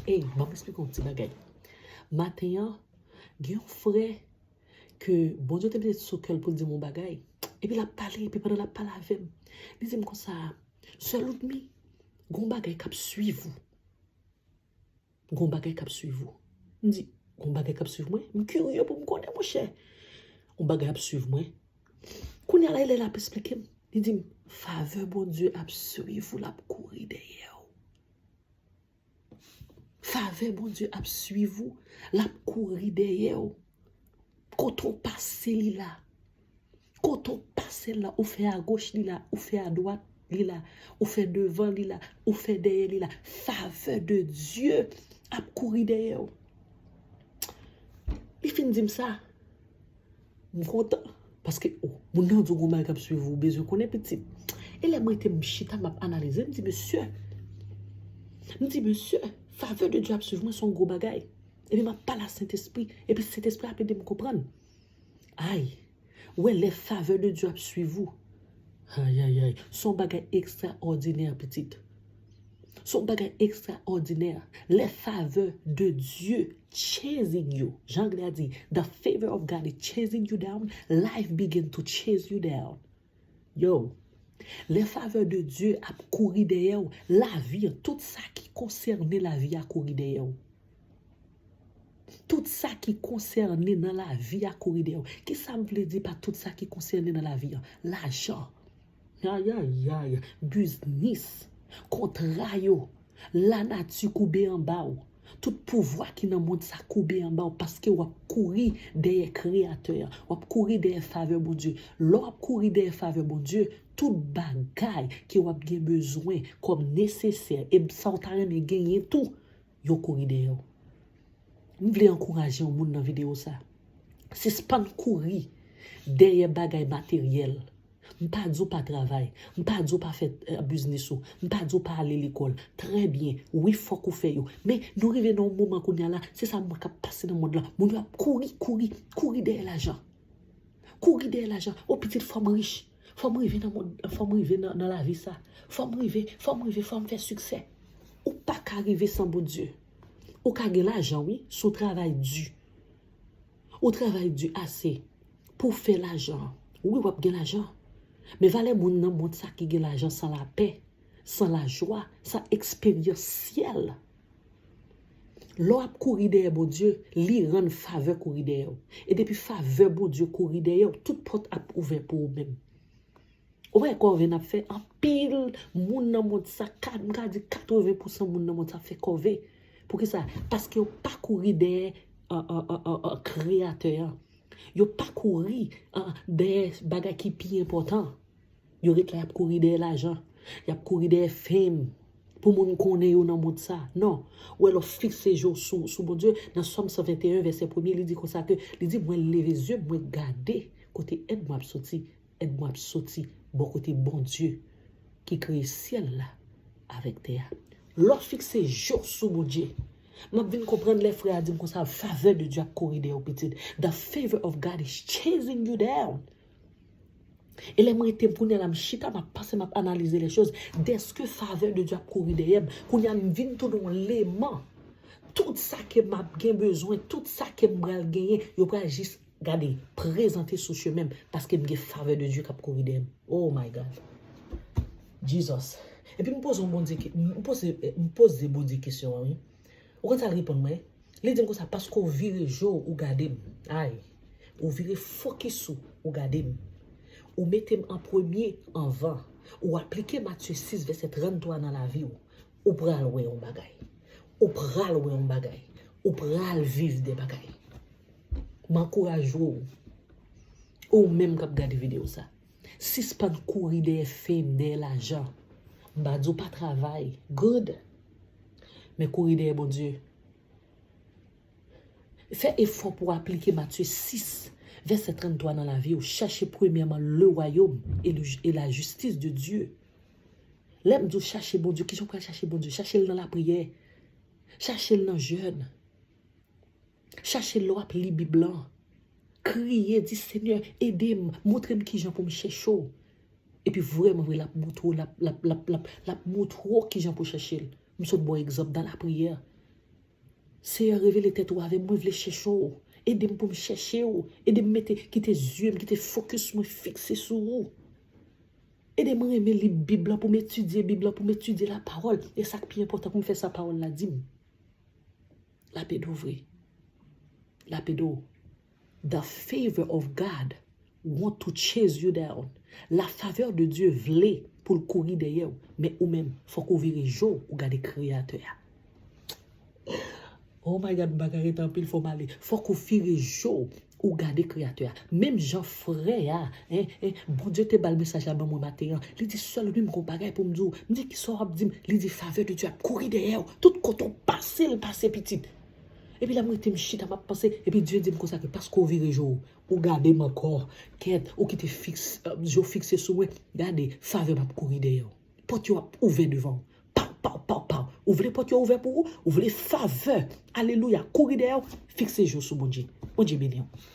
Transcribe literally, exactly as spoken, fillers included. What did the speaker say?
Ey, ban m eksplike yon ti bagay. Maten an, gen yon frè ke Bondye te mete sou kè l pou l di m yon bagay. Epi l ap pale, epi pandan l ap pale avè m, li di m konsa, Sè Ludmy, gon bagay k ap swiv ou. Gon bagay k ap swiv ou. M di, gon bagay k ap swiv mwen? M kirye pou m konnen, monchè. Gon bagay ap swiv mwen. Kounye a la, lè l ap esplike m, li di m, favè Bondye ap swiv ou, l ap kouri dèyè w. Favè Bondye ap swiv ou, l ap kouri dèyè w. Kote w pase li la. Kote w pase l la, ou fè agoch li la, ou fè adwat li la, ou fè devan li la, ou fè dèyè li la. Favè de Dye ap kouri dèyè w. Li fin di m sa. M kontan. Paske, oh, moun nan di w gon bagay k ap swiv ou, ou bezwen konnen pitit. E lè m rete m chita, m ap analize, m di, mesye, m di, mesye, favè de Dye ap swiv mwen, se yon gwo bagay. Epi m ap pale a Sentespri, epi Sentespri ap ede m konprann. Ay, wè lè favè de Dye ap swiv ou. Ayayay, se yon bagay ekstraòdinè, pitit. Se yon bagay ekstraòdinè. Lè favè de Dye chasing you. Jan anglè a di, the favor of God is chasing you down, life begin to chase you down. Yo, lè favè de Dye ap kouri dèyè w, lavi an, tout sa ki konsène lavi a kouri dèyè w. Tout sa ki konsène nan lavi a kouri dèyè w. Kisa m vle di pa tout sa ki konsène nan lavi an? Lajan. Ayayay. Biznis. Kontra yo. Lanati koube anba w. Tout pouvwa ki nan mond sa koube anba w paske w ap kouri dèyè Kreyatè a. W ap kouri dèyè favè Bondye. Lè w ap kouri dèyè favè Bondye, tout bagay ke w ap gen bezwen kòm nesesè, e sa w ta renmen genyen tou, yo kouri dèyè w. M vle ankouraje yon moun nan videyo sa. Sispann kouri dèyè bagay materyèl. M pa di w pa travay. M pa di w pa fè eh, biznis ou. M pa di w pa ale lekòl. Trè byen. Wi, fòk ou fè yo. Men nou rive nan yon moman kounye a la, se sa mwen k ap pase nan mond lan. Moun yo ap kouri, kouri, kouri dèyè lajan. Kouri dèyè lajan. O pitit, fò m rich. Fò m rive nan mond, fò m rive nan, nan lavi sa. Fò m rive, fò m rive, fò m fè siksè. Ou pa ka rive san Bondye. Ou ka gen lajan, wi, si w travay di. Ou travay di ase pou w fè lajan. Wi, w ap gen lajan. Men valè moun nan mond sa ki gen lajan san lapè, san lajwa, san eksperyans syèl. Lè w ap kouri dèyè Bondye, li rann favè kouri dèyè w. E depi favè Bondye kouri dèyè w, tout pòt ap ouvè pou ou menm. Ou wè kòve n ap fè? Anpil moun nan mond sa, ka- m ka di katreven pousan moun nan mond sa ap fè kòve. Poukisa? Paske yo pa kouri dèyè an, an, an, an, an, Kreyatè an. Yo pa kouri an, dèyè bagay ki pi enpòtan. Yo ret la, y ap kouri dèyè lajan. Y ap kouri dèyè fame. Pou moun konnen yo nan mond sa. Non. Ou wè, lè w fikse je w sou, sou Bondye, nan Sòm san venteyen, vèsè premye, li di konsa ke, li di, mwen leve zye m, mwen gade kote èd mwen ap soti. Èd mwen ap soti bò kote Bondye ki kreye syèl la avèk tè a. Lè w fikse je w sou Bondye, m ap vin konprann lè frè a di m konsa, favè de Dye ap kouri dèyè w, pitit. The favor of God is chasing you down. E lè m rete m kounye a la, m chita, m ap panse, m ap analize lè choz. Dèske favè de Dye ap kouri dèyè m, kounye a m vin tounen yon leman. Tout sa ke m ap gen bezwen, tout sa ke m pral genyen, yo pral jis gade, prezante sou chemen m, paske m gen favè de Dye k ap kouri dèyè m. Oh my God. Jesus. Epi m poze yon Bondye ke- m poze, m poze Bondye kesyon an, wi. Ou konn sa l reponn mwen? Li di m konsa, paske w vire je w, ou gade m. Ay. Ou vire fokis ou, ou gade m. Ou mete m an premye anvan. Ou aplike Matye sis vèsè tranntwa nan lavi w. Ou pral wè yon bagay. Ou pral wè yon bagay. Ou pral viv de bagay. M ankouraje w. Ou menm k ap gade videyo sa. Sispann kouri dèyè fame, dèyè lajan. M pa di w pa travay. Good. Men kouri dèyè Bondye. Fè efò pou w aplike Matye sis, vèsè tranntwa nan lavi w. Chache premyèman le royaume et le- et la justice de Dieu. Lè m di w chache Bondye, kijan w pral chache Bondye? Chache l nan lapriyè. Chache l nan jèn. Chache l lè w ap li Bib lan. Kriye, di, Senyè, ede m, montre m kijan pou m chèche w. Epi vrèman vre, l ap montre w, l ap, l ap, l ap, l ap, l ap montre w kijan pou w chèche l. M sot ba w egzanp nan lapriyè. Seyè, revele tèt ou avè m, mwen vle chèche w. Ede m pou m chèche w. Ede m mete, kite zye m, kite fokis mwen fikse sou ou. Ede m renmen li Bib lan, pou m etidye Bib lan, pou m etidye lapawòl. E sa k pi enpòtan, pou m fè sa pawòl la di m. L ap ede w vre. L ap ede w. The favor of God want to chase you down. La faveur de Dieu vle pou l kouri dèyè w. Men ou menm, fòk ou vire je w, ou gade Kreyatè a. Oh my God, m pa ka rete anpil, fò m ale. Fòk ou vire je w, ou gade Kreyatè a. Menm jan frè a, en, en, Bondye te ba l mesaj la ban mwen maten an. Li di, sèl wi m gon bagay pou m di w. M di, kisa w ap di m? Li di, favè de Dye ap kouri dèyè w. Tout kote w pase, l pase pitit. Epi la, m rete m chita, m ap panse. Epi Dye di m konsa ke paske w vire je w, ou gade m ankò. Kèt, ou kite fiks, je w fikse sou mwen. Gade, favè m ap kouri dèyè w. Pòt yo ap ouvè devan w. Paw, paw, paw, paw. Ou vle pòt yo ouvè pou ou? Ou vle favè? Alelouya. Kouri dèyè w. Fikse je w sou Bondye. Bondye beni w.